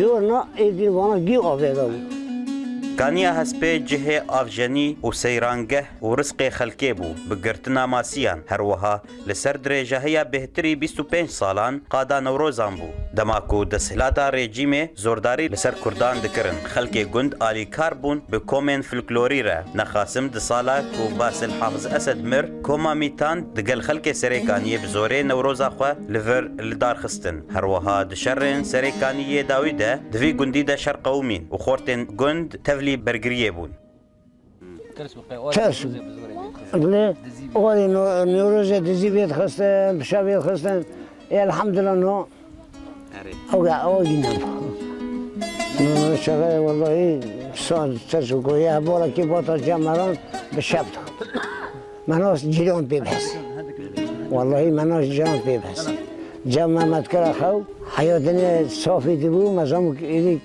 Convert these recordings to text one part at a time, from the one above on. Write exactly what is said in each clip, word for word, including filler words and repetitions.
jor na êdî vana gî avêda bû. Kaniya Hespê cihê avjenî û seyrangeh û rizqê xelkê bû, bi girtina masiyan, her wiha li ser dirêjahiya bêhtirî bîst û pênc salan qada Newrozan bû. Dema ku desthilata rejîmê zordarî li ser Kurdan dikirin, xelkê gund alîkar bûn bi komên folklorî re. Nexasim di sala ku Basil Hafiz Esed mir, koma Mîtan digel xelkê Serê Kaniyê bi zorê Newroza xwe li vir li dar xistin. Her wiha di şerên Serê Kaniyê dawî de di vî gundî de şer qewimîn û xortên gund tevlî bergiriyê bûn. Ters. Lê orê Newrozê dizî vê dixistin, bi şev vê dixistin. Ê, elhamdulillah no. Ew ya, ew gînan. No, no, çaxê wellahî saz ters û goyê hebora kê bata cem meran bi şev da. Menas cîran pê bes. Wellahî menas cîran pê bes. Cem Mehmet Kara xew, heya dinê safî dibû, mezam êdî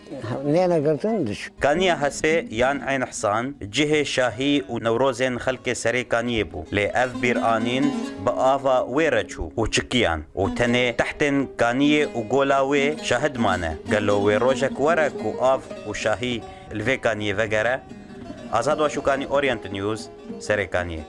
nêne girtin, diş. Kaniya Hespê yan Eyn Hsan cihê şahî û newrozên xelkê Serê Kaniyê bû. Lê ev bîranîn bi ava wê re çû û çikiyan û tenê tehtên kaniyê û gola wê şahid mane. Gelo wê rojek were ku av û şahî li vê kaniyê vegere? Azad Waşûkanî, Orient News, Serê Kaniyê.